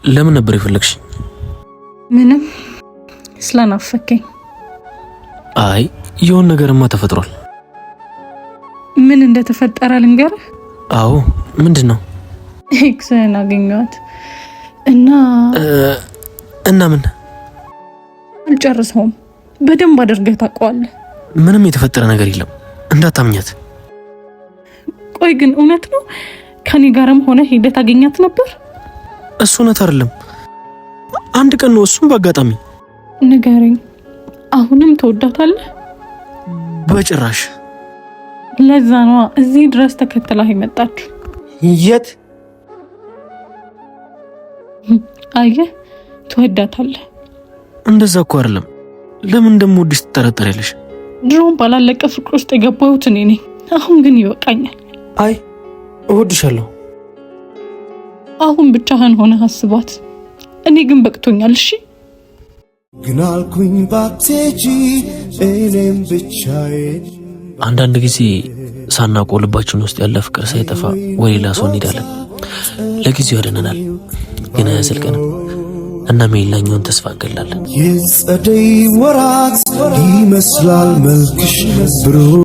ለምን ነበር የፈለግሽ? ምንም፣ ስለናፈከኝ። አይ፣ የሆነ ነገርማ ተፈጥሯል። ምን እንደተፈጠረ ልንገርህ? አዎ፣ ምንድን ነው? Ex ህን አገኘኋት እና እና ምን? አልጨርሰውም። በደንብ አድርገህ ታውቀዋለህ። ምንም የተፈጠረ ነገር የለም፣ እንዳታምኛት። ቆይ ግን እውነት ነው ከኔ ጋርም ሆነ ሄደህ ታገኛት ነበር? እሱ እውነት አይደለም። አንድ ቀን ነው፣ እሱም በአጋጣሚ። ንገረኝ፣ አሁንም ትወዳታለህ? በጭራሽ። ለዛ ነዋ እዚህ ድረስ ተከትላህ የመጣችሁ። የት? አየህ፣ ትወዳታለህ። እንደዛ እኮ አይደለም። ለምን እንደምወድሽ ትጠረጠሪያለሽ? ድሮም ባላለቀ ፍቅር ውስጥ የገባሁት እኔ ነኝ። አሁን ግን ይበቃኛል። አይ፣ እወድሻለሁ። አሁን ብቻህን ሆነህ አስባት። እኔ ግን በቅቶኛል። እሺ። ግን አልኩኝ ባትሄጂ እኔም ብቻዬን። አንዳንድ ጊዜ ሳናውቀው ልባችን ውስጥ ያለ ፍቅር ሳይጠፋ ወደ ሌላ ሰው እንሄዳለን። ለጊዜው ያድነናል፣ ግን አያዘልቀንም። እናም የሌላኛውን ተስፋ እንገላለን። የጸደይ ወራት ይመስላል መልክሽ ብሩህ።